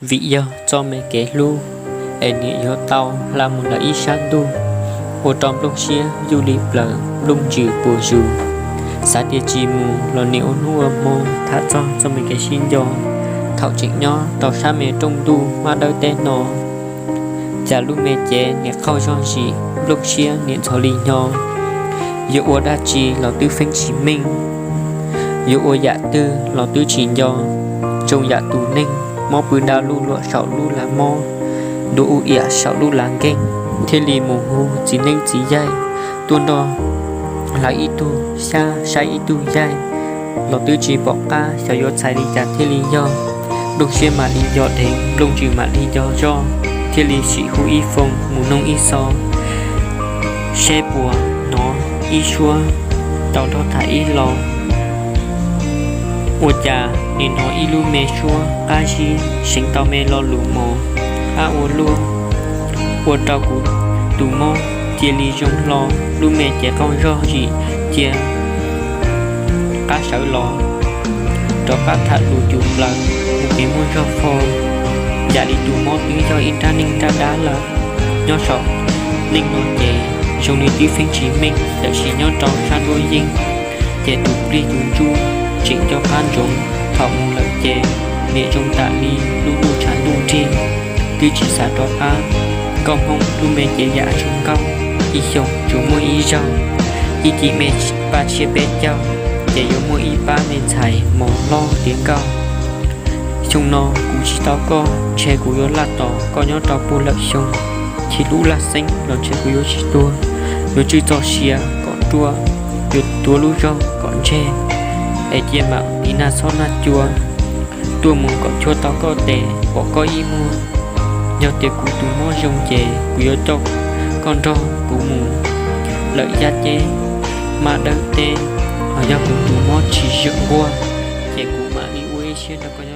Vim yog txoj me kev hlub es niam yuav tau hla mus lawm ib sab ntuj, ua rau Nplooj siab yuj li plaws, Nplooj Ntsws puas zus. Xav tias tsis mus los niam ua hnub ua hmo tham txog txoj me kev sib nco thaum tseem nyob rau sab me rooj ntuj hmab dawb teb no. Cas lub me cev niam qaug zog zim, Nplooj siab niam ntxhov li hnyo. Yuav ua dab tsi los twb feeb tsis meej, yuav ua yam twg los twb tsis nco. Zoo yam tus neeg mob pw da luj luam saum lub lav mob, dua u iam saum lub lav nkeeg, thiaj li mus hu txiv neeb txiv yaig tuaj nrog hla ib tug xyab saib ib tug yaig los twb tsis pom qab xyov yuav txhais li cas thiaj li yog. Nplooj siab mam li nco dheev, Nplooj Ntsws mam li nco zoj, thiaj li sim hu ib foo mus noog ib xo, seb puas hnov ib suab tau nrog tham ib lo. Ua cas nim no ib lub me suab qab zib seev tau me lo lus mos, ab ua luaj, ua rau kuv tus mob cia li zoo hlo, lub me cev qaug zog zim cia qab sawv los rov qab tham lus cus plaws mus kev muaj zog fo. Yam li tus mob twb yog ib nrab neej nrab dab lawm. Nyob saum neej no ces zoo li twb feeb tsis meej, tiam sis nyob rau sab nruab yeeb ces tus plig tus ntsuj tseem nco qab ntsoov. Thaum mus lawm ces niam zoo tam li lub ntuj tshav ntuj nrig, twb tsis xav rov qab. Nkauj Hmoob lub me cev yam zoo nkauj, ib xyoos tsuas muaj ib zaug, ib cim me paj tshiab peb caug ces yuav muaj ib pab me ntxhais mos loj tiav nkauj. Xyoo no kuv tsis tau koj, ntshe kuv yuav laj tos koj nyob rau puag lawm xyoo. Chim lub laj xeeb los ntshe kuv yuav tsis tuag, yuav tswj txoj sia kom ruaj, yuav tuav lub zog kom ntseg, es cia mam tiv nag xob nag cua tuaj mus kom cuag tau koj tes pom koj ib muag. Yog tias kuv tus mob zoo ces kuv yuav coj koj nrog kuv mus lawm yaj ceeb hmab dawb teb, ho yog kuv tus mob tsis zoo nquag ces kuv mam li ua ib siab nrog koj